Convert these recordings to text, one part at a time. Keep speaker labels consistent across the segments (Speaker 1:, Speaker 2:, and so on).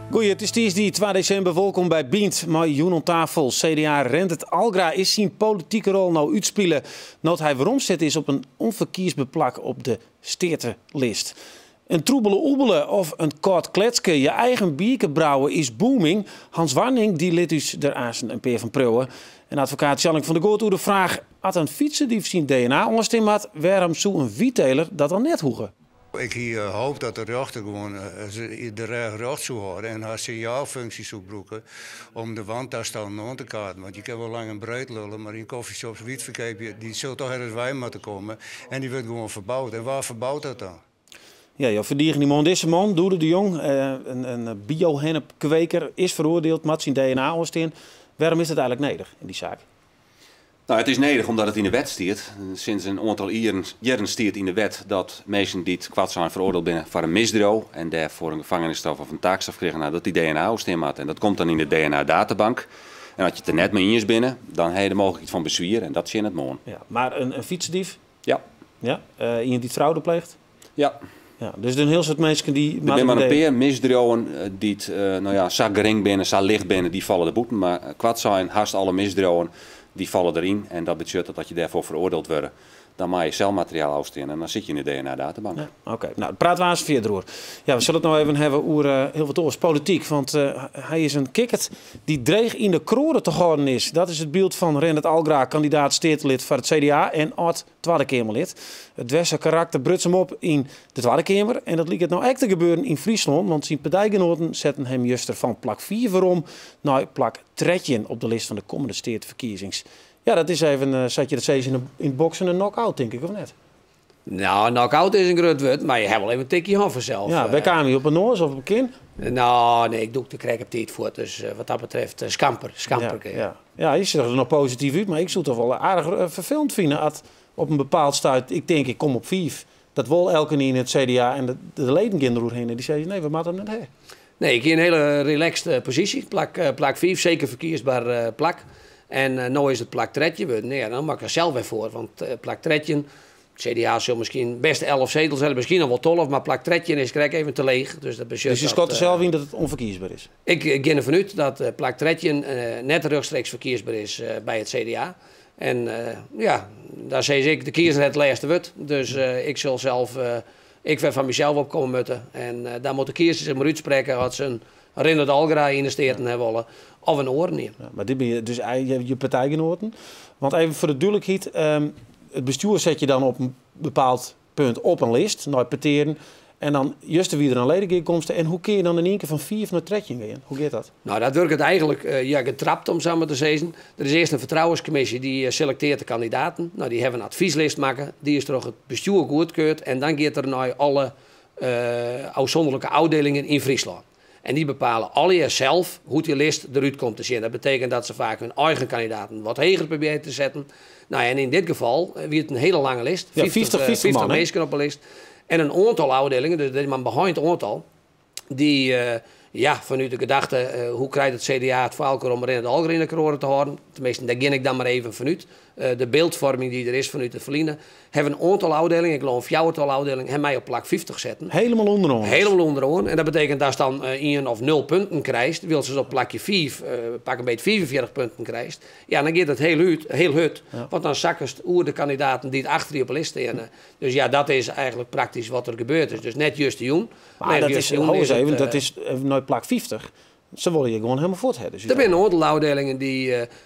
Speaker 1: Goeie, it is tiisdei 2 desimber. Wolkom by Bynt. Mei jûn oan tafel CDA Rendert Algra. Is syn politike rol no útspile no't hy weromset is op in ûnferkiesber plak op de steatelist? In troebele oebele of in kâld kletske, je eigen bierke brouwe is booming. Hans Warning dy lit ús der aansten in pear fan priuwe. En advokaat Tjalling van der Goot oer de fraach at in fytsedyf syn DNA ôfstean moat, wêrom soe in wytteler dat dan net hoege?
Speaker 2: Ik hie hope dat de rjochter gewoan de rêch rjocht soe hâlde en har sinjaalfunksje soe brûke om de wantastannen oan te kaarten. Want je kinne wol lang en breed lulle, mar yn coffeeshops wyt ferkeapje, dy sil toch ergens wei moatte komme en dy wurdt gewoan ferboud. En wa ferbout dat dan?
Speaker 1: Ja, jo ferdigenje moarn dizze man, Doede de Jong, in biohennepkweker, is feroardield, moat syn DNA ôfstean. Wêrom is dat eigenlik nedich yn dy saak?
Speaker 3: Nou, it is nedich omdat it yn de wet stiet. Sinds in oantal jierren stiet yn de wet dat minsken dy't koartsein feroardield binne foar in misdriuw en dêrfoar in gefangenisstraf of in taakstraf krigen ha, dat dy DNA ôfstean moatte. En dat komt dan yn de DNA-databank. En as je it der net mei iens binne, dan ha je de mooglikheid fan beswier en dat tsjinnet moarn.
Speaker 1: Ja, mar in fytsedief?
Speaker 3: Ja.
Speaker 1: Ja, ien dy't fraude pleecht?
Speaker 3: Ja.
Speaker 1: Ja, dus der in hiel soad minsken dy
Speaker 3: Der binne mar in pear misdriuwen dy't no ja, sa gering binne, sa licht binne, dy falle der bûten. Mar koartsein, hast alle misdriuwen dy falle deryn. En dat betsjut dat as je dêrfoar feroardield wurde, dan meie je selmateriaal ôfstean en dan sit je yn de DNA-databank.
Speaker 1: Ja, oké. Nou, prate we aanst fierder oer. Ja, we sille it no even hawwe oer hiel wat oars, polityk. Want hy is in kikkert dy't dreech yn de kroade te hâlden is. Dat is it byld fan Rendert Algra, kandidaat steatelid foar it CDA en âld Twadde Keamerlid. It dwerse karakter bruts him op yn de Twadde Keamer en dat liket no ek te gebeuren yn Fryslân, want syn partijgenoaten setten him juster fan plak 5 werom nei plak 13 op de list fan de kommende steateferkiezings. Ja, dat is even, sa't je dat sizze yn it boksen, in knock-out, tink ik, of net?
Speaker 4: Nou, knock-out is in grut wurd, mar je ha wol even in tikje hân fansels.
Speaker 1: Ja, wêr kaam hy? Op 'e noas of op 'e kin?
Speaker 4: Nou, nee, ik dûkte krekt op tiid fuort, dus wat dat betreft scamper, scamper.
Speaker 1: Ja, ja. Ja, je sjocht der noch posityf út, mar ik soe it toch wol aardich ferfelend fine as op in bepaald stuit ik tink ik kom op 5. Dat wol elkenien yn it CDA en de leden gean deroerhinne. Dy sizze nee, we moatte him net ha.
Speaker 4: Nee, ik hie in hiele relaxed posysje, plak 5, seker ferkiesber plak. En no is it plak 13 wurden. Ja, dan moat ik der sels wer foar, want plak 13, CDA sil miskien bêst 11 setels hawwe, miskien noch wol 12, mar plak 13 is krekt even te leech. Dus dat betsjut
Speaker 1: Dus je
Speaker 4: dat,
Speaker 1: skatte sels yn dat it ûnferkiesber is?
Speaker 4: Ik gean derfan út dat plak 13 net rjochtstreeks ferkiesber is by it CDA. En ja, dan sis ik, de kiezer hat it lêste wurd. Dus ik sil sels ek wer foar mysels opkomme moatte. En dan moat de kiezer sich mar útsprekke oft se in Rendert Algra yn de Steaten ha wolle of in oaren ien.
Speaker 1: Ja, mar dit binne dus je partijgenoaten. Want even foar de dúdlikheid, it bestjoer set je dan op in bepaald punt op in list nei petearen. En dan juster wie der in ledegearkomste. En hoe kin je dan yn ien kear fan 5 nei 13 gean? Hoe giet dat?
Speaker 4: Nou, dat wurket eigenlik ja, getrapt, om sa mar te sizzen. Der is earst in fertrouwenskommisje dy selekteart de kandidaten. Nou, dy hawwe in advyslist makke. Dy is troch it bestjoer goedkeurd. En dan giet er nei alle ôfsûnderlike ôfdielingen yn Fryslân. En dy bepale allegear sels hoe't dy list derút komt te sjen. Dat betekent dat se faak hun eigen kandidaten wat heger probearje te setten. Nou, en yn dit gefal wie it in hiele lange list.
Speaker 1: Ja, 50,
Speaker 4: 50
Speaker 1: man, hè?
Speaker 4: minsken op 'e list. En in oantal ôfdielingen, dus dat is mar in beheind oantal, dy ja, fanút de gedachte hoe krijt it CDA it foar elkoar om Rendert Algra yn de kroade te hâlden, teminsten dêr gean ik dan mar even fanút, de byldfoarming dy't der is fanút it ferline, hawwe in oantal ôfdielingen, ik geloof in fjouwertal ôfdielingen, hawwe my op plak 50 setten.
Speaker 1: Helemaal ûnderoan dus?
Speaker 4: Helemaal ûnderoan. En dat betekent datst dan ien of nul punten krijst, wylst op plakje 5, pak in beet 45 punten krijst. Ja, dan giet it hiel út, hiel hurd, want dan sakkest oer de kandidaten dy't achter dy op 'e list steane. Dus ja, dat is eigenlik praktysk wat der gebeurd is. Dus net justerjûn.
Speaker 1: Mar
Speaker 4: Nee,
Speaker 1: dat is,
Speaker 4: justerjûn
Speaker 1: ho
Speaker 4: is
Speaker 1: eens
Speaker 4: it,
Speaker 1: even, dat is nei plak 50. Se wolle je gewoan helemaal fuort ha. Dus
Speaker 4: Der binne in oantal ôfdielingen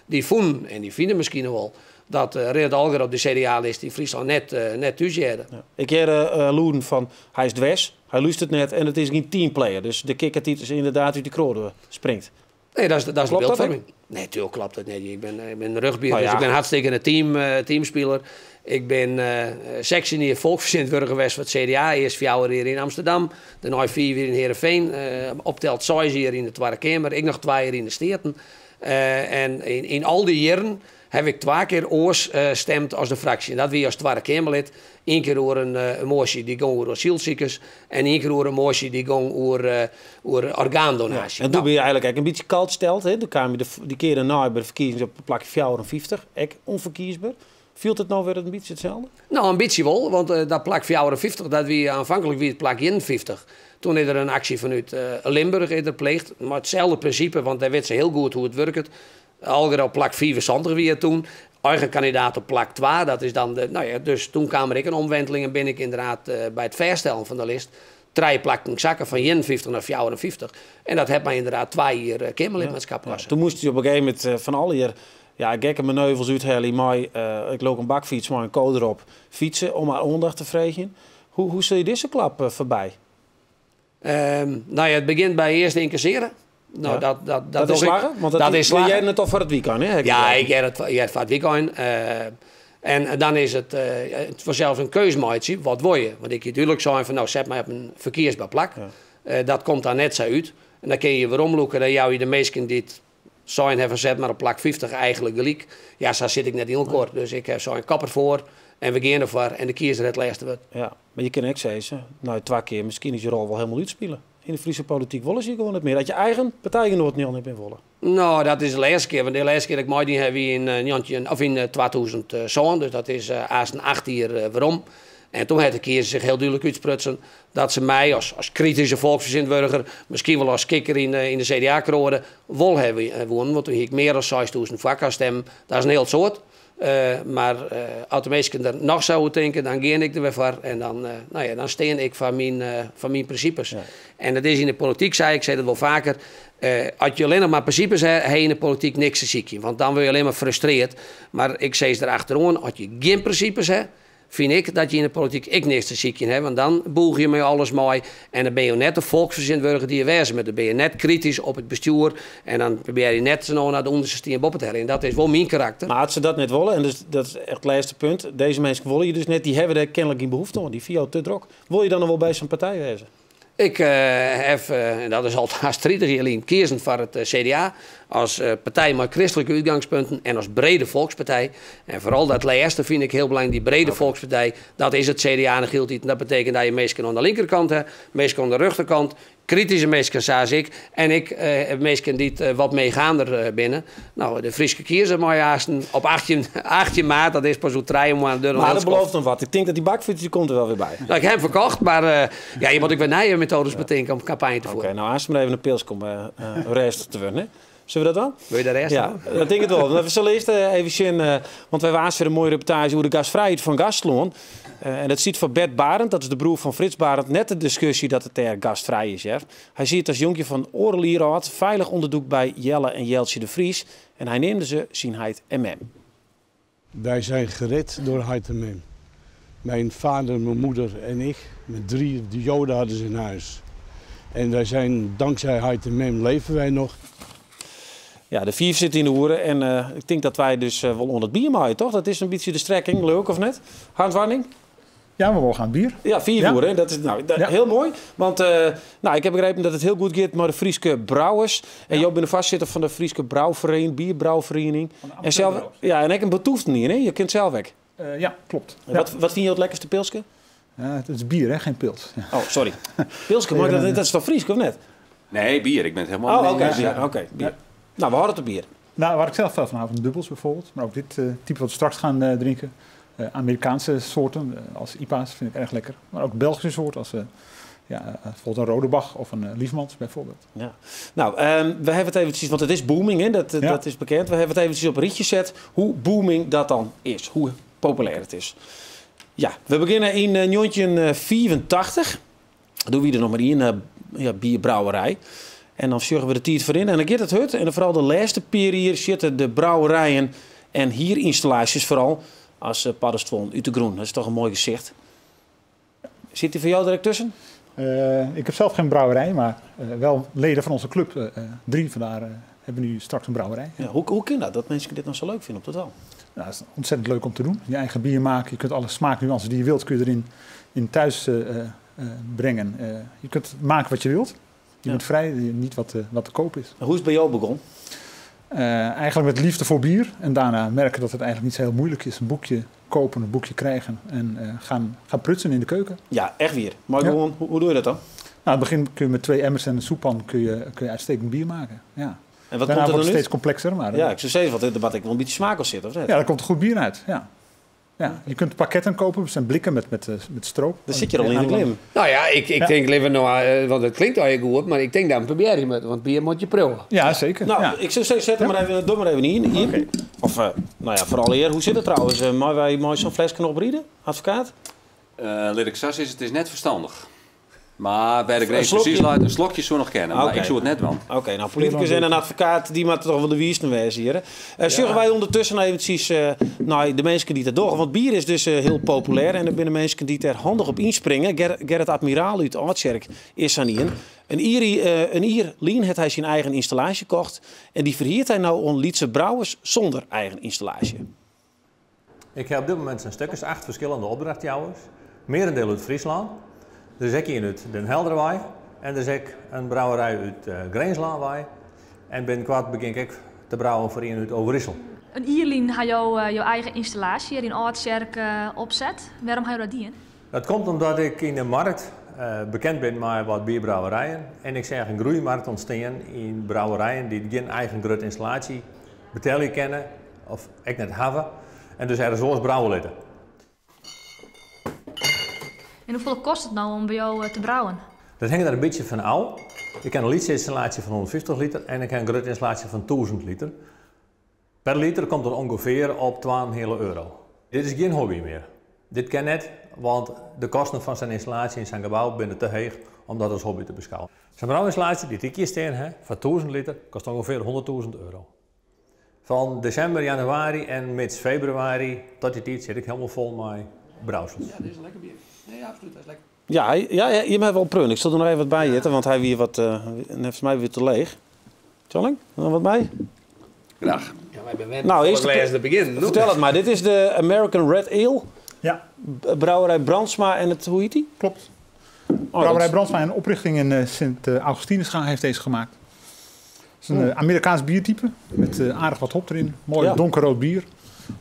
Speaker 4: dy't fûnen, en dy fine miskien noch wol, dat Rendert Algra op de CDA-list yn Fryslân net thús hearde.
Speaker 1: Ja. Ik hear lûden fan hy is dwers, hy lústert net en it is gjin teamplayer. Dus de kikkert dy't inderdaad út de kroade springt.
Speaker 4: Nee, dat is de
Speaker 1: Klopt dat
Speaker 4: byldfoarming.
Speaker 1: ek?
Speaker 4: Nee, tuurlijk klopt dat net. Ik bin rugby,
Speaker 1: Nou
Speaker 4: dus
Speaker 1: ja.
Speaker 4: ik bin hartstikke in teamspiler. Ik bin 16 jier folksfertsjintwurdiger west foar it CDA. Earst 4 jier yn Amsterdam, dêrnei 5 jier yn Heerenveen. Opteld 6 jier yn de Twadde Keamer, ek noch 2 jier yn de Steaten. En yn al dy jierren haw ik twa kear oars stimd as de fraksje. En dat wie as Twadde Keamerlid. Ien kear oer in moasje dy't gong oer asylsikers en ien kear oer in moasje dy't gong oer orgaandonaasje.
Speaker 1: Ja, en doe bin je eigenlik ek in bytsje kâld steld. Hè? Doe kaam je dy kear dêrnei by de ferkiezings op plak 54, ek ûnferkiesber. Fielt it no wer in bytsje itselde?
Speaker 4: No, in bytsje wol, want dat plak 54, dat wie aanvankelijk wie it plak 51. Toen is der in aksje fanút Limburch is der pleegd, mei itselde prinsipe, want dêr wit se hiel goed hoe't it wurket. Algra op plak 75 wie it toen, eigen kandidaat op plak 2, dat is dan de, no ja, dus toen kaam der ek in omwenteling en bin ik ynderdaad by it fêststellen fan de list trije plakken sakke fan 51 nei 54. En dat hat my ynderdaad 2 jier keamerlidmaatskap koste.
Speaker 1: Ja, toen moast je op in gegeven momint fan allegear, ja, gekke maneuvels úthelje mei, ik leau in bakfyts mei in ko derop, fytse om mar oandacht te freegjen. Hoe sil je dizze klap foarby?
Speaker 4: No ja, it begjint by earst ynkassearje. No, dat
Speaker 1: Dat is
Speaker 4: doch ik.
Speaker 1: slagge? Want
Speaker 4: Dat is slagge.
Speaker 1: Je hearden it al foar it wykein, hè?
Speaker 4: Ja, ik hear it hear foar it wykein. En dan is it fansels in keus meitsje, wat wol je? Want ik hie dúdlik sein fan, no, set my op in ferkiesber plak. Dat komt dan net sa út. En dan kinne je je weromlûke, dan jou je de minsken dy't sein hawwe fan set mar op plak 50 eigenlik gelyk. Ja, sa sit ik net yn elkoar. Dus ik ha sein kop derfoar en we gean derfoar en de kiezer hat it lêste wurd.
Speaker 1: Ja, mar je kinne ek sizze, nei 2 kear, miskien is je rol wol hielendal útspile. Yn de Fryske polityk wolle se je gewoan net mear. Dat je eigen partijgenoaten al net mear wolle.
Speaker 4: No, dat is de lêste kear. Want de lêste kear dat ik meidien ha wie yn njoggentjin, of yn 2007. Dus dat is aansten 8 jier werom. En toen hat de kiezer sich hiel dúdlik útsprutsen dat se my as krityske folksfertsjintwurdiger, miskien wol as kikker yn de CDA-kroade, wol hawwe woenen. Want toen hie ik mear as 6000 foarkarstemmen. Dat is in hiel soad. Mar as de minsken der noch sa oer tinke, dan gean ik der wer foar. En dan stean ik foar myn prinsipes. En dat is yn de polityk, sei ik, sei dat wol faker. As je allinnich mar prinsipes ha, ha je yn de polityk niks te sykjen. Want dan wurd je allinnich mar frustreard. Mar ik sis der achteroan, as je gjin prinsipes ha, fyn ik dat je yn de polityk ek niks te sykjen ha. Want dan bûge je mei alles mei en dan bin je net de folksfertsjintwurdiger dy't je wêze moatte. Dan bin je net kritysk op it bestjoer en dan probearje je net sa no nei de ûnderste stien boppe te heljen. En dat is wol myn karakter.
Speaker 1: Mar as se dat net wolle, en dus, dat is echt it lêste punt, dizze minsken wolle je dus net, dy hawwe dêr kenlik gjin behoefte oan, dy fine jo te drok. Wolle je dan noch wol by sa'n partij wêze?
Speaker 4: Ik haw, en dat is al hast 30 jier lyn, keazen foar it CDA as partij mei kristlike útgangspunten en as brede folkspartij. En foaral dat lêste fyn ik hiel belangryk, dy brede folkspartij, dat is it CDA noch hieltyd. En dat betekent dat je minsken oan de linkerkant ha, minsken oan de rjochterkant, krityske minsken sa as ik en ek minsken dy't wat meegaander binne. No, de Fryske kiezer mei aansten op 18 maart, dat is pas oer 3 moannen deur.
Speaker 1: Mar dat belooft noch wat. Ik tink dat dy bakfyts die komt der wel wer by.
Speaker 4: No, ik ha him ferkocht, mar ja, je moatte ek wer nije metoades betinke om kampanje te fieren.
Speaker 1: Oké, no aansten mar even in pilske om rêstich te wurden, hè? Sille we dat dwaan?
Speaker 4: Wol je de rêst
Speaker 1: Ja,
Speaker 4: hawwe?
Speaker 1: dat tink ik wol. We sille earst even sjen, want wy hawwe aanst wer in moaie reportaazje oer de gastfrijheid fan Gastlân. En dat stiet foar Bert Barend, dat is de broer fan Frits Barend, net de diskusje dat it dêr gastfrij is, hear. Hy siet as jonkje fan oardel jier âld feilich ûnderdûkt by Jelle en Jeltsje de Vries en hy neamde se syn heit en mem.
Speaker 5: Wij zijn gered door heit en mem. Mijn vader, mijn moeder en ik, met 3, de Joden hadden ze in huis. En wij zijn, dankzij heit en mem leven wij nog.
Speaker 1: Ja, de 5 sit yn de oere en ik tink dat wy dus wol oan it bier meie, toch? Dat is in bytsje de strekking, leuk of net? Hans Warning?
Speaker 6: Ja, we mogen aan het bier.
Speaker 1: Ja, 5 oere, hè? Dat is, nou, dat, heel moai. Want ik heb begrepen dat it hiel goed giet mei de Fryske brouwers. En jo binne de foarsitter fan de Fryske Brouferiening, bierbrouferiening.
Speaker 6: Van de
Speaker 1: En zelf,
Speaker 6: amateurbrauwers.
Speaker 1: ja, en ek in betoefden hier, hè? Je kent zelf ek.
Speaker 6: Ja, klopt.
Speaker 1: En wat vind je het lekkerste pilske?
Speaker 6: Ja, het is bier, hè? Geen pils. Ja.
Speaker 1: Oh, sorry. Pilske, maar dat is toch Frysk, of net?
Speaker 3: Nee, bier. Ik ben het helemaal
Speaker 1: Oh,
Speaker 3: mee
Speaker 1: oké,
Speaker 3: eens.
Speaker 1: bier. Oké, bier. Nou, we houden het op bier.
Speaker 6: Nou, waar ik zelf veel van hou, van dubbels bijvoorbeeld. Maar ook dit type wat we straks gaan drinken. Amerikaanse soorten, als IPA's, vind ik erg lekker. Maar ook Belgische soorten, als bijvoorbeeld een Rodebach of een Liefmans bijvoorbeeld.
Speaker 1: Ja. We hebben het eventjes, want het is booming, hè? Dat is bekend. We hebben het eventjes op een rietje gezet hoe booming dat dan is, hoe populair het is. Ja, we beginnen in 1984. Doen we er nog maar één bierbrouwerij. En dan zorgen we de tijd voor in. En dan gaat het hut. En vooral de laatste periode zitten de brouwerijen en hier installaties vooral als paddenstoel uit de groen. Dat is toch een mooi gezicht. Zit die voor jou direct tussen?
Speaker 6: Ik heb zelf geen brouwerij, maar wel leden van onze club. 3, vandaar hebben we nu straks een brouwerij.
Speaker 1: Ja, hoe kan dat, dat mensen dit nou zo leuk vinden op totaal?
Speaker 6: Nou, het is ontzettend leuk om te doen. Je eigen bier maken, je kunt alle smaaknuances die je wilt, kun je erin in thuis brengen. Je kunt maken wat je wilt. Je bent vrij, niet wat te koop is.
Speaker 1: En hoe is het bij jou begonnen?
Speaker 6: Eigenlijk met liefde voor bier. En daarna merken dat het eigenlijk niet zo heel moeilijk is. Een boekje kopen, een boekje krijgen en gaan prutsen in de keuken.
Speaker 1: Ja, echt weer. Maar
Speaker 6: Ja.
Speaker 1: gewoon, hoe doe je dat dan?
Speaker 6: Nou, in het begin kun je met 2 emmers en een soeppan kun je uitstekend bier maken. Ja.
Speaker 1: En wat
Speaker 6: Daarna
Speaker 1: komt er
Speaker 6: wordt
Speaker 1: dan
Speaker 6: het
Speaker 1: nu?
Speaker 6: steeds complexer. Maar
Speaker 1: Ja, ik zou zeggen, want dit debat ik wel een beetje smaak al zit, of niet?
Speaker 6: Ja, daar komt er goed bier uit. Ja. Ja, je kunt pakketten kopen, dat zijn blikken met stroop.
Speaker 1: Daar zit je al in de klim.
Speaker 4: Nou ja, ik denk liever nou, want het klinkt eigenlijk goed, maar ik denk dat een probeer moet, want bier moet je proeven.
Speaker 6: Ja, zeker.
Speaker 1: Nou,
Speaker 6: ja.
Speaker 1: ik zou zeggen, zet hem maar even, doe maar even in. Hier.
Speaker 6: Oké.
Speaker 1: Of, nou ja, vooral eer. Hoe zit het trouwens? Mag wij mooi zo'n flesje oprieden, advocaat?
Speaker 3: Laat ik zo zeggen, het is net verstandig. Maar bij de
Speaker 1: Een
Speaker 3: grens
Speaker 1: slokje?
Speaker 3: precies laat een slokje zo nog kennen, maar
Speaker 1: Oké.
Speaker 3: ik zoek het net wel.
Speaker 1: Oké, nou, politicus en een advocaat, die moet toch wel de wiesten wezen hier. Hè? Zullen wij ondertussen eventjes naar de mensen die dat doen? Want bier is dus heel populair en er zijn mensen die er handig op inspringen. Gerrit Admiraal uit Oudtsjerk is aan hier. Een Ier Lien heeft hij zijn eigen installatie gekocht en die verhiert hij nou aan Lietse Brouwers zonder eigen installatie.
Speaker 7: Ik heb op dit moment zijn stukken, 8 verschillende opdrachtjouwers, merendeel uit Friesland. Er is ook een uit Den Helderwaai en er is ook een brouwerij uit Grijnslandwaai. En binnenkort begin ik te brouwen voor een uit Overijssel.
Speaker 8: Een Ierlien had jouw eigen installatie hier in Oudtsjerk opzet. Waarom ga je dat doen?
Speaker 7: Dat komt omdat ik in de markt bekend ben met wat bierbrouwerijen. En ik zeg een groeimarkt ontstaan in brouwerijen die geen eigen grote installatie betalen kennen of ik net hebben. En dus er zoals brouwen litten.
Speaker 8: En hoeveel kost het nou om bij jou te brouwen?
Speaker 7: Dat hangt er een beetje van af. Ik heb een liter-installatie van 150 liter en ik heb een grote installatie van 1000 liter. Per liter komt het ongeveer op twaalf hele euro. Dit is geen hobby meer. Dit kan net, want de kosten van zijn installatie in zijn gebouw zijn te hoog om dat als hobby te beschouwen. Zijn brouwinstallatie die ik hier staan heb, van 1000 liter, kost ongeveer 100.000 euro. Van december, januari en mid februari tot die tijd zit ik helemaal vol met brouwsels.
Speaker 4: Ja, dit is een lekker bier. Nee, absoluut, dat is lekker.
Speaker 1: Ja, je hebt wel preun. Ik zal er nog even wat bij zitten, want hij weer wat, volgens mij weer te leeg. Tjalling, nog wat bij?
Speaker 3: Graag.
Speaker 4: Ja, wij zijn wend
Speaker 1: Nou,
Speaker 4: om
Speaker 1: eerst
Speaker 4: het glas te beginnen, doe.
Speaker 1: Vertel het maar. Dit is de American Red Ale.
Speaker 6: Ja.
Speaker 1: Brouwerij Brandsma en het, hoe heet die?
Speaker 6: Klopt.
Speaker 1: Oh,
Speaker 6: Brouwerij
Speaker 1: dat is
Speaker 6: Brandsma in oprichting in Sint-Augustinusga heeft deze gemaakt. Het is een Amerikaans biertype met aardig wat hop erin. Mooi donkerrood bier.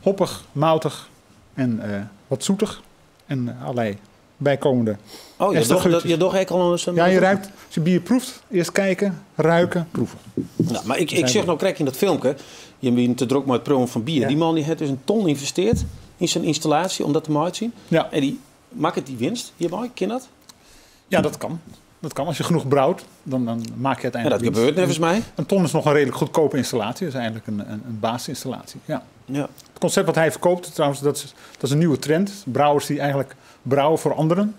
Speaker 6: Hoppig, moutig en wat zoetig. En allerlei bijkomende
Speaker 1: Oh,
Speaker 6: extra geurtjes.
Speaker 1: je doch ook al een
Speaker 6: Ja, je ruikt. Als je bier proeft, eerst kijken, ruiken, proeven.
Speaker 1: Nou, maar ik
Speaker 6: Zijn
Speaker 1: zeg
Speaker 6: we.
Speaker 1: nou krijg in dat filmpje, je bent te druk met het proeven van bier. Die man die heeft dus een ton geïnvesteerd in zijn installatie om dat te maken zien. En die maakt die winst hierbij, ken dat?
Speaker 6: Ja, dat kan. Dat kan. Als je genoeg brouwt, dan maak je uiteindelijk
Speaker 1: Ja, dat
Speaker 6: winst.
Speaker 1: gebeurt volgens mij.
Speaker 6: Een ton is nog een redelijk goedkope installatie. Dat is eigenlijk een basisinstallatie. Ja. Het concept wat hij verkoopt, trouwens, dat is een nieuwe trend. Brouwers die eigenlijk brouwen voor anderen.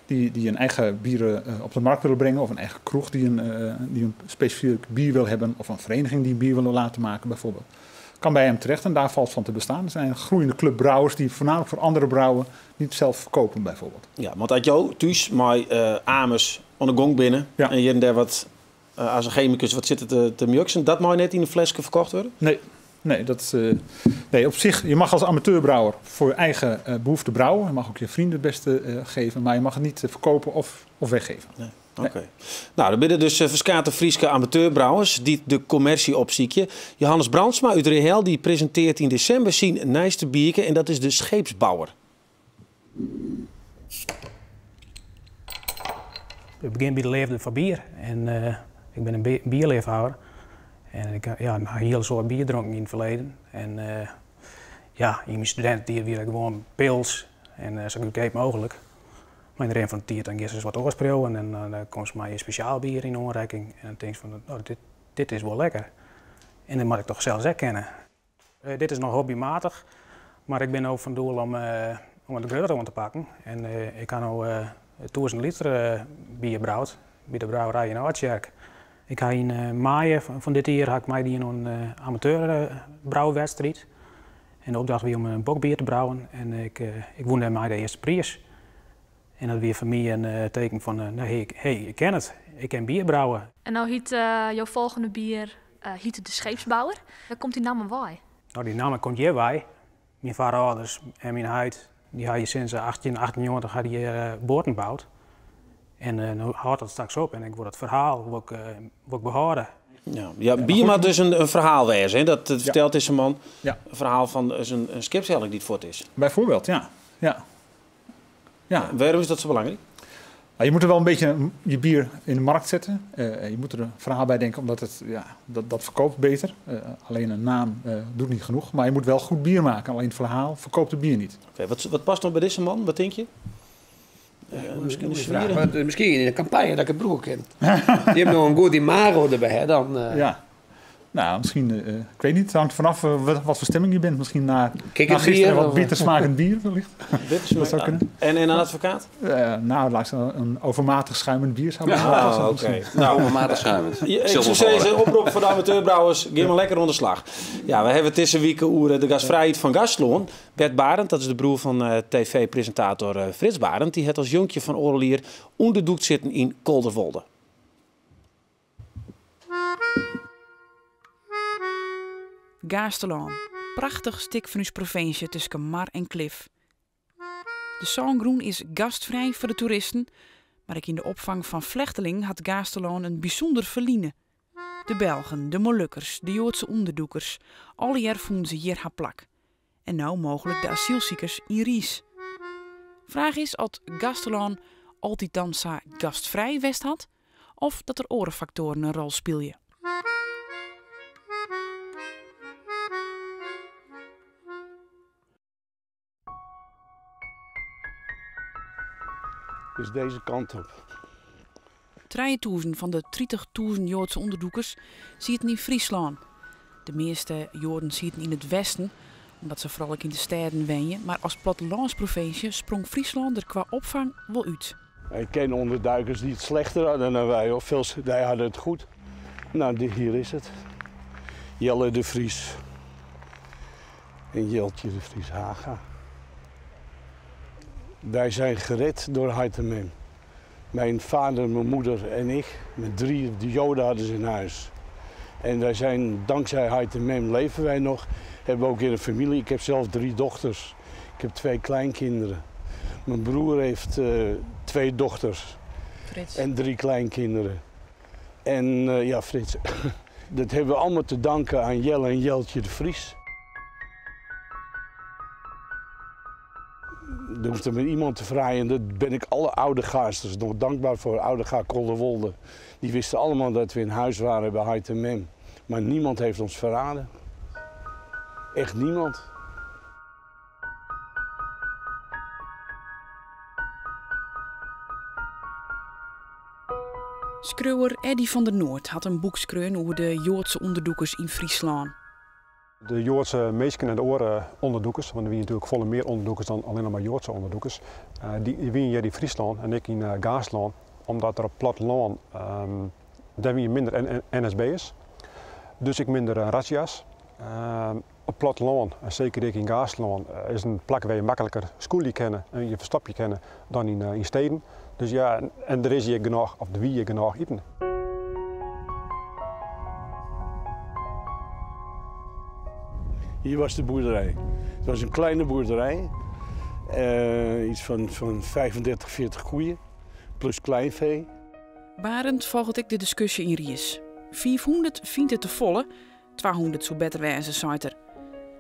Speaker 6: Die een eigen bieren op de markt willen brengen. Of een eigen kroeg die een specifiek bier wil hebben. Of een vereniging die een bier wil laten maken bijvoorbeeld. Kan bij hem terecht en daar valt van te bestaan. Er zijn een groeiende club brouwers die voornamelijk voor anderen brouwen. Niet zelf verkopen bijvoorbeeld.
Speaker 1: Ja, want had jou thuis met Ames aan de gong binnen. En je daar wat als een chemicus wat zitten te mjuksen. Dat mag net in een flesje verkocht worden?
Speaker 6: Nee. Nee, nee, op zich, je mag als amateurbrouwer voor je eigen behoefte brouwen. Je mag ook je vrienden het beste geven, maar je mag het niet verkopen of weggeven.
Speaker 1: Nee.
Speaker 6: Nee.
Speaker 1: Oké. Nou, dan binnen dus verskate Frieske amateurbrouwers die de commercie opzieken. Johannes Brandsma uit Rehel die presenteert in december zijn nijste bierke en dat is de Scheepsbouwer.
Speaker 9: Ik begin bij de leefde van bier en ik ben een bierliefhebber. En ik heb een heel soort bier dronken in het verleden. En in mijn studententijd weer gewoon pils en zo goedkoop mogelijk. Maar in de ren van de tijd dan ze wat oorsproen en dan komt ze mij een speciaal bier in aanraking. En dan denk ik van, oh, dit is wel lekker. En dat moet ik toch zelfs ook kennen. Dit is nog hobbymatig, maar ik ben ook van doel om het groter aan te pakken. En ik kan nu 1000 liter bier brouwd bij de brouwerij in Oudtsjerk. Ik ga in mei van dit jaar ga ik mij die in een amateurbrouwwedstrijd. En de opdracht was om een bokbier te brouwen. En ik won daar de eerste prijs. En dat was voor mij een teken van nou, hey, hey, ik ken het. Ik ken bier brouwen.
Speaker 8: En nou heet jouw volgende bier heet de Scheepsbouwer. Waar komt die naam bij?
Speaker 9: Nou, die naam komt hierbij. Mijn voorouders en mijn huid, die hadden sinds 1898 hadden die boten gebouwd. En no hâldt dat straks op en ik wol dat ferhaal wol ik, wol ik behâlde.
Speaker 1: Ja, ja, bier moat dus in ferhaal wêze, hè? Dat fertelt dizze man.
Speaker 6: Ja.
Speaker 1: In ferhaal fan in skipshelling dy't fuort is.
Speaker 6: Bijvoorbeeld, ja. Ja. Ja.
Speaker 1: Wêrom is dat sa belangryk?
Speaker 6: Nou, je moet er wel een beetje je bier in de markt zetten. Je moet er een verhaal bij denken, omdat het, ja, dat verkoopt beter. Alleen een naam doet niet genoeg. Maar je moet wel goed bier maken. Alleen het verhaal verkoopt het bier niet.
Speaker 1: Oké, wat past nog bij deze man? Wat denk je? Misschien een
Speaker 4: Vraag.
Speaker 1: zwieren?
Speaker 4: Maar, misschien in de campagne dat ik het broer ken. Je hebt nog een goed imago erbij, hè? Dan,
Speaker 6: Ja. Nou, misschien, ik weet niet, het hangt vanaf wat voor stemming je bent. Misschien
Speaker 4: Kijk,
Speaker 6: na
Speaker 4: het
Speaker 6: gisteren
Speaker 4: bier
Speaker 6: wat
Speaker 4: of-
Speaker 6: bitter smakend bier wellicht.
Speaker 1: Bitter
Speaker 6: Dat zou kunnen.
Speaker 1: En een advocaat?
Speaker 6: Nou, laat ik zeggen, een overmatig schuimend bier zou
Speaker 1: Ja,
Speaker 6: passen
Speaker 1: oké.
Speaker 6: misschien.
Speaker 1: Nou,
Speaker 3: Overmatig schuimend.
Speaker 1: Ja, ik
Speaker 3: Zilver
Speaker 1: zou zeggen,
Speaker 3: vallen.
Speaker 1: een oproep voor de amateurbrouwers. Ga maar lekker onder slag. Ja, we hebben het deze week over de gastvrijheid van Gastloon. Bert Barend, dat is de broer van tv-presentator Frits Barend. Die het als jonkje van Orlier onderdoekt zitten in Kolderwolde.
Speaker 10: Gaasterlân, prachtig stik fan ús provinsje tusken mar en klif. De Sângrûn is gastfrij foar de toeristen, mar ek yn de opfang fan flechtelingen hat Gaasterlân in bysûnder ferline. De Belgen, de Molukkers, de Joadse ûnderdûkers, allegear fûnen se hjir har plak. En no mooglik de asylsikers yn Riis. Fraach is oft Gaasterlân altyd dan sa gastfrij west hat of dat der oare faktoaren in rol spylje.
Speaker 5: Dus deze kant op.
Speaker 10: 3000 fan de 30.000 Joadse ûnderdûkers sieten yn Fryslân. De measte Joaden sieten yn it westen, omdat se foaral ek yn de stêden wenje. Mar as plattelânsprovinsje sprong Fryslân der kwa opfang wol út.
Speaker 5: Ik ken onderduikers die het slechter hadden dan wij. Of veel, wij hadden het goed. Nou, hier is het. Jelle de Vries. En Jeltje de Vries Haga. Wij zijn gered door Haitemem. Mijn vader, mijn moeder en ik, met 3, de Joden hadden ze in huis. En wij zijn, dankzij Haitemem leven wij nog. Hebben we ook in een familie. Ik heb zelf 3 dochters. Ik heb 2 kleinkinderen. Mijn broer heeft 2 dochters.
Speaker 10: Frits.
Speaker 5: En 3 kleinkinderen. En ja, Frits. Dat hebben we allemaal te danken aan Jelle en Jeltje de Vries. Er hoeft er maar iemand te vragen en dat ben ik alle oude gaasters nog dankbaar voor. Oudega Kolderwolde. Die wisten allemaal dat we in huis waren bij Haitemem. Maar niemand heeft ons verraden. Echt niemand.
Speaker 10: Skriuwer Eddy van der Noord hat in boek skreaun oer de Joadse ûnderdûkers yn Fryslân.
Speaker 11: De Joadse minsken en de oare ûnderdûkers, want der wiene natuerlik folle mear ûnderdûkers dan allinnich mar Joadse ûnderdûkers, dy wiene hjir yn Fryslân en ek yn Gaasterlân, omdat der op plattelân dêr wiene minder N S B'ers, dus ek minder razzia's. Op plattelân, en seker ek yn Gaasterlân, is in plak wêr je makliker skûlje kinne en je ferstopje kinne dan yn steden. Dus ja, en der is hjir genôch, of der wie hjir genôch iten.
Speaker 5: Hier was de boerderij. Het was een kleine boerderij. Iets van 35, 40 koeien, plus kleinvee.
Speaker 10: Barend folget ek de diskusje yn Riis. 500 fynt it te folle, 200 soe better wêze, seit er.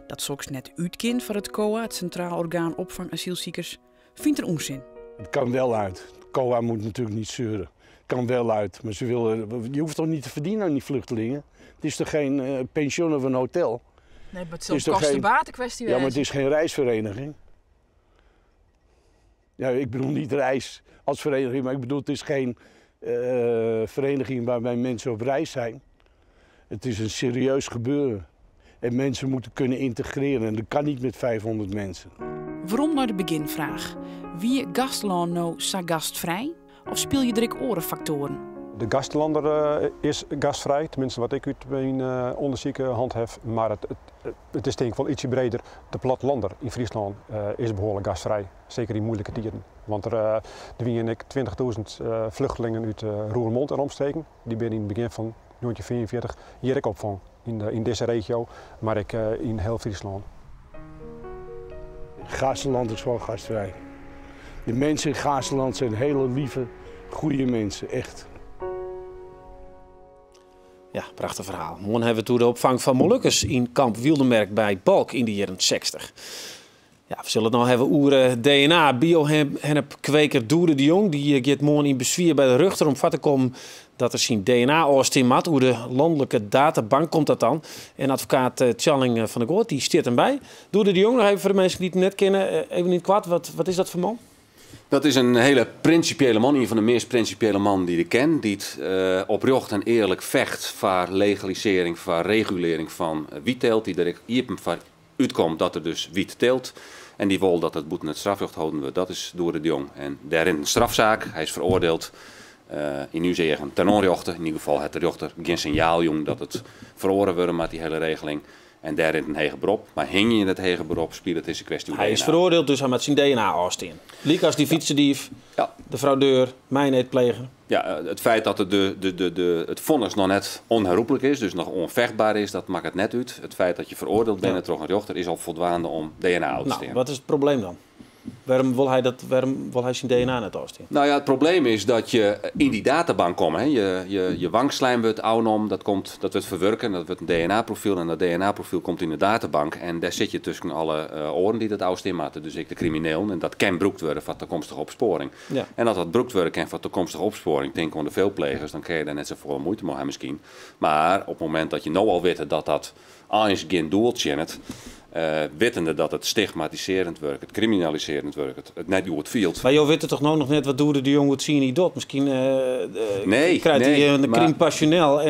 Speaker 10: Dat soks net útkin foar it COA, it Sintraal Orgaan Opfang Asylsikers, fynt er ûnsin.
Speaker 5: Het kan wel uit. Het COA moet natuurlijk niet zeuren. Het kan wel uit, maar ze willen, je hoeft toch niet te verdienen aan die vluchtelingen? Het is toch geen pension of een hotel?
Speaker 8: Nee, maar het
Speaker 5: Het
Speaker 8: is
Speaker 5: is
Speaker 8: een
Speaker 5: toch geen
Speaker 8: kosten-batenkwestie
Speaker 5: Ja, maar het
Speaker 8: wezen.
Speaker 5: is geen reisvereniging. Ja, ik bedoel niet reis als vereniging, maar ik bedoel het is geen vereniging waarbij mensen op reis zijn. Het is een serieus gebeuren. En mensen moeten kunnen integreren en dat kan niet met 500 mensen.
Speaker 10: Werom nei de beginfraach. Wie Gaasterlân no sa gastfrij? Of spylje der ek oare faktoaren?
Speaker 11: De Gaasterlander is gastvrij, tenminste wat ik uit mijn onderzoek handhef. Maar het is denk ik wel ietsje breder. De plattelander in Friesland is behoorlijk gastvrij, zeker in moeilijke tijden. Want er wienen ik 20.000 vluchtelingen uit Roermond en omstreken. Die ben in het begin van 1944 hier ook opvang in deze regio, maar ik in heel Friesland.
Speaker 5: Gaasterland is gewoon gastvrij. De mensen in Gaasterland zijn hele lieve, Goede mensen, echt.
Speaker 1: Ja, prachtich ferhaal. Moarn hawwe we it oer de opfang fan Molukkers yn kamp Wyldemerk by Balk yn de jierren 60. Ja, we sille it no hawwe oer eh, DNA. Biohennepkweker Doede de Jong dy eh, giet moarn yn beswier by de rjochter om foar te kommen dat er syn DNA ôfstean moat. Oer de lanlike databank komt dat dan. En advokaat eh, Tjalling van der Goot dy stiet him by. Doede de Jong, noch even foar de minsken dy't him net kenne, even yn it koart, wat, wat is dat foar man?
Speaker 3: Dat is in hiele prinsipiële man, ien fan de meast prinsipiële mannen dy't ik ken, dy't uh, oprjocht en earlik fecht foar legalisearring, foar regulearring fan wytteelt, dy't der ek iepen foar útkomt dat er dus wyt teelt en dy wol dat it bûten it strafrjocht holden wurdt. Dat is Doede de Jong. En dêr rint in strafsaak. Hy is feroardield yn ús eagen ten ûnrjochte. Yn ieder gefal hat de rjochter gjin sinjaal jûn dat it feroare wurde moat, dy hiele regeling. En dêr rint in heger berop. Mar hingje yn it heger berop spilet dizze kwestje oer
Speaker 1: Hy is feroardield, dus hy moat syn DNA ôfstean. Lykas dy fytsedief, ja. de fraudeur, meineedpleger.
Speaker 3: Ja, it feit dat de, de, de, de, it fonnis noch net onherroepelijk is, dus noch oanfechtber is, dat makket net út. It feit dat je feroardield binne troch in rjochter is al foldwaande om DNA ôf te
Speaker 1: Nou,
Speaker 3: stean.
Speaker 1: wat is it probleem dan? Wêrom wol hy dat, wêrom wol hy syn DNA net ôfstean?
Speaker 3: Nou ja, it probleem is dat je yn dy databank komme. Hè. Je, je, je wangslijm wurdt ôfnommen, dat, komt, dat wurdt ferwurke, dat wurdt in DNA-profyl en dat DNA-profyl komt yn de databank. En dêr sit je tusken alle oaren dy't it ôfstean moatte, dus ek de kriminelen. En dat kin brûkt wurde foar takomstige opspoaring.
Speaker 1: Ja.
Speaker 3: En as dat brûkt wurde kin foar takomstige opspoaring, tink oan de veelplegers, dan kinne je dêr net safolle muoite mei ha miskien. Mar op it momint dat je no al witte dat dat eins gjin doel tsjinnet, wittende dat it stigmatisearjend wurket, kriminalisearjend wurket, it net goed fielt.
Speaker 1: Mar jo witte toch no noch net wat Doede de Jong oer tsien jier docht? Miskien
Speaker 3: Nee,
Speaker 1: krijt hy
Speaker 3: nee,
Speaker 1: in
Speaker 3: mar-
Speaker 1: crime passionnel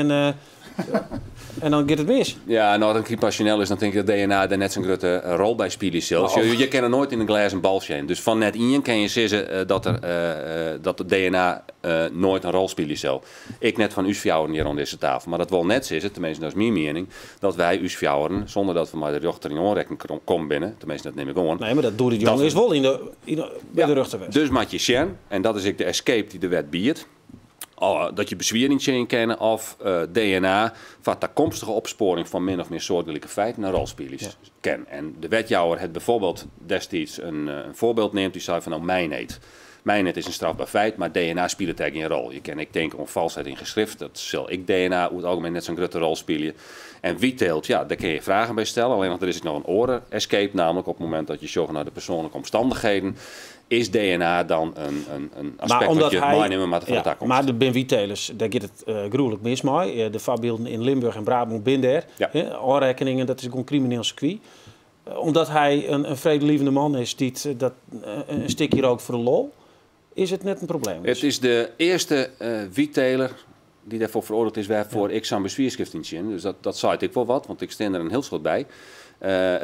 Speaker 1: en dan giet it mis.
Speaker 3: Ja, no, as it in crime passionnel is, dan tink ik dat DNA dêr net sa'n grutte rol by spylje sil.
Speaker 1: Oh.
Speaker 3: Je kinne noait yn in glêzen bal sjen. Dus fan net ien kin je sizze dat de DNA noait in rol spylje sil. Ek net fan ús fjouweren hjir oan dizze tafel. Mar dat wol net sizze, teminsten dat is myn miening, dat wy ús fjouweren, sûnder dat we mei de rjochter yn oanrekking kommen binne, teminsten dat nim ik oan.
Speaker 1: Nee, mar dat Doede de Jong
Speaker 3: Dat-
Speaker 1: is wol by de rjochter west.
Speaker 3: Dus moat je sjen, en dat is ek de escape dy't de wet biedt, dat je beswier yntsjinje kinne of DNA foar takomstige opspoaring fan min of mear soartgelike feiten in rol spylje kin. En de wetjouwer hat byfoarbyld destiids in foarbyld neamd, dy sei fan no meineed. Meineed is in strafber feit, mar DNA spilet dêr gjin rol. Je kinne ek tinke oan falsheid yn geschrift, dat sil ek DNA oer it algemien net sa'n grutte rol spylje. En wytteelt, ja, dêr kinne je fragen by stelle. Allinnich der is ek noch in oare escape, nammentlik op it momint dat je sjogge nei de persoanlike omstannichheden, is DNA dan in aspekt dat je meinimme moatte foar de takomst.
Speaker 1: Mar der binne wyttelers, dêr giet it gruwlik mis mei. De foarbylden yn Limburch en Brabân binne dêr. Ôfrekkeningen, dat is gewoan krimineel sirkwy. Omdat hy in fredelievende man is dy't dat in stikje rookt foar de lol, is it net in probleem.
Speaker 3: It is de earste wytteler dy't dêrfoar feroardield is wêrfoar ik sa'n beswierskrift yntsjinne. Dus dat seit ek wol wat, want ik stean der in hiel soad by.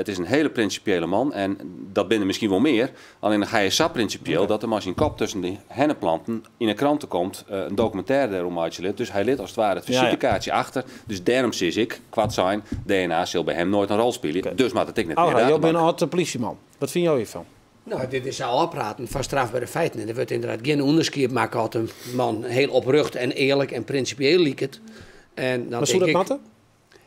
Speaker 3: It is in hiele prinsipiële man en dat binne der miskien wol mear. Allinnich hy is sa prinsipieel dat er mei syn kop tusken de hennepplanten yn 'e krante komt, in dokumintêre dêroer meitsje lit. Dus hy lit as it ware it fisitekaartsje achter. Dus dêrom sis ik, koart sein, DNA sil by him noait in rol spylje. Dus moat it ek net yn de
Speaker 1: Alra, jo binne
Speaker 3: databank.
Speaker 1: âld-plysjeman. Wat fine jo hjirfan?
Speaker 4: No, dit is sa ôfpraten foar strafbere feiten. En der wurdt ynderdaad gjin ûnderskied makke oft in man hiel oprjocht en earlik en prinsipieel liket. En dan
Speaker 1: Mar soe
Speaker 4: tink
Speaker 1: dat
Speaker 4: ik,
Speaker 1: moatte?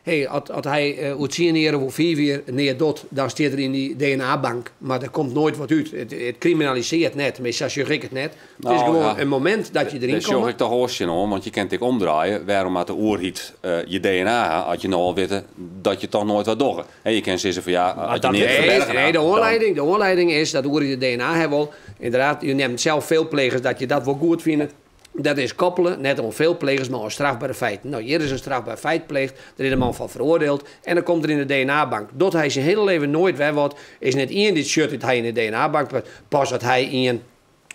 Speaker 4: Hey, as hy oer 10 jier of oer 5 jier neat docht, dan stiet er yn dy DNA-bank. Mar der komt noait wat út. It kriminalisearret net, teminsten sa sjoch ik it net. It is
Speaker 3: Nou,
Speaker 4: gewoan
Speaker 3: ja.
Speaker 4: in momint dat je deryn
Speaker 3: Dêr sjoch
Speaker 4: komme.
Speaker 3: ik toch oars tsjinoan, want je kinne it ek omdraaie. Wêrom moat de oerheid je DNA ha as je no al witte dat je toch noait wat dogge? Hè, je kinne sizze fan ja, as je
Speaker 1: dat
Speaker 3: neat
Speaker 1: wit-
Speaker 4: Nee,
Speaker 3: ferbergen
Speaker 4: nee,
Speaker 3: ha,
Speaker 4: de
Speaker 3: dan-
Speaker 4: oanlieding, de oanlieding is dat de oerheid de DNA ha wol. Ynderdaad, je nimt sels veelplegers dat je dat wol goed fine. Dat is koppele, net oan veelplegers, mar oan strafbere feiten. No, hjir is in strafber feit pleegd, dêr is de man fan feroardield en dan komt er yn de DNA-bank. Docht hy syn hiele leven noait wer wat, is net ien dy't sjocht dat hy yn de DNA-bank past. Pas as hy ien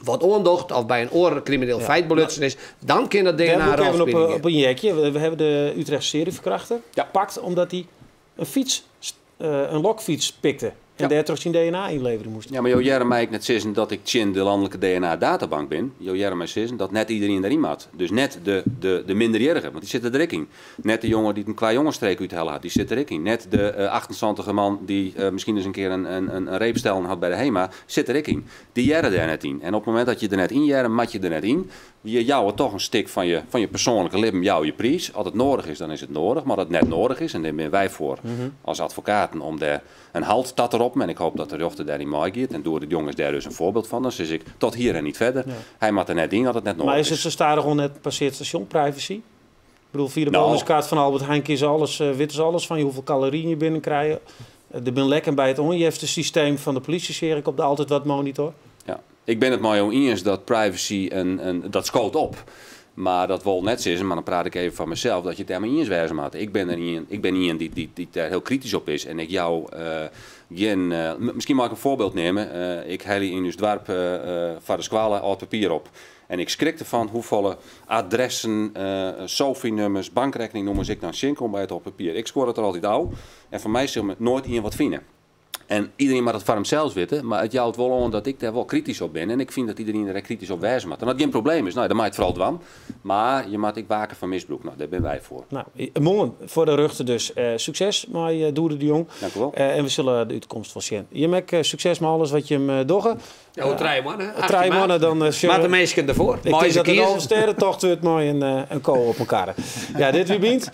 Speaker 4: wat oandocht of by in oar krimineel feit belutsen is, dan kin dat
Speaker 1: Dêr
Speaker 4: DNA
Speaker 1: wol ik even
Speaker 4: rol spylje.
Speaker 1: op in jekje. We hawwe de Utrechtse serieferkrachter pakt omdat hy in fyts, in lokfyts pikte en dêrtroch syn DNA ynleverje moast.
Speaker 3: Ja, mar jo hearre my ek net sizzen dat ik tsjin de lanlike DNA-databank bin. Jo hearre my sizzen dat net iderien deryn moat. Dus net de minderjierrige, want dy sitte der ek yn. Net de jonge dy't in kwajongensstreek úthelle hat, dy sit der ek yn. Net de 78 man dy't miskien ris in kear in reep stellen hat by de HEMA, sit der ek yn. Dy hearre dêr net yn. En op it momint dat je der net yn hearre, moat je der net yn. Je jouwe toch in stik fan je, fan je persoanlike libben jouwe je priis. As it nedich is, dan is it nedich. Mar as it net nedich is, en dêr binne wy foar as advokaten om dêr in halt ta te roppen. En ik hoopje dat de rjochter dêryn meigiet. En Doede de Jong is dêr dus in foarbyld fan. Dan sis ik tot hier en niet verder. Hy moat der net yn as it net
Speaker 1: Maar
Speaker 3: nedich
Speaker 1: is it
Speaker 3: is.
Speaker 1: sa stadichoan net passearre stasjon, privacy? Ik bedoel, fia de
Speaker 3: Nou.
Speaker 1: bonuskaart fan Albert Heijn kinne se alles, witte se alles fan je hoefolle kaloryen je binnenkrije. Der binne lekken by it oanjeftesysteem fan de polysje, seach ik op de Altijd Wat monitor.
Speaker 3: Ja. Ik bin it mei jo iens dat privacy in, dat skoot op. Mar dat wol net sizze, mar dan praat ik even foar mysels, dat je it dêrmei iens wêze moatte. Ik bin der ien, ik bin ien dy't, dy't, dy't dêr hiel kritysk op is. En ik jou gjin. Miskien mei ik in foarbyld nimme. Ik helje yn ús doarp foar de skoalle âld papier op. En ik skrik derfan hoefolle adressen, sofinumers, bankrekkeningnûmers ik dan tsjinkom by it âld papier. Ik skuor it der altyd ôf en fan my sil noait ien wat fine. En iderien moat it foar himsels witte, mar it jout wol oan dat ik dêr wol kritysk op bin. En ik fyn dat iderien der ek kritysk op wêze moat. En as it gjin probleem is, no, dan mei it foaral dwaan. Mar je moatte ek wake foar misbrûk. No, dêr binne wy foar.
Speaker 1: No, moarn foar de rjochter dus. Sukses mei Doede de Jong.
Speaker 3: Dank u wol.
Speaker 1: En we sille de útkomst wol sjen. Jim ek sukses mei alles wat jim dogge.
Speaker 4: Ja, oer 3 moanne,
Speaker 1: 3 moanne dan
Speaker 4: Moatte de minsken derfoar.
Speaker 1: Ik tink dat it in Alvestêdetocht wurdt mei in ko op in karre. Ja, dit wie Bynt.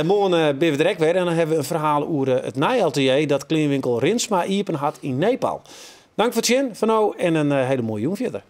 Speaker 1: Moarn binne we der ek wer en dan hawwe we in ferhaal oer it nije atelier dat kleanwinkel Rinsma iepen hat yn Nepal. Dank foar it sjen foar no en in hiele moaie jûn fierder.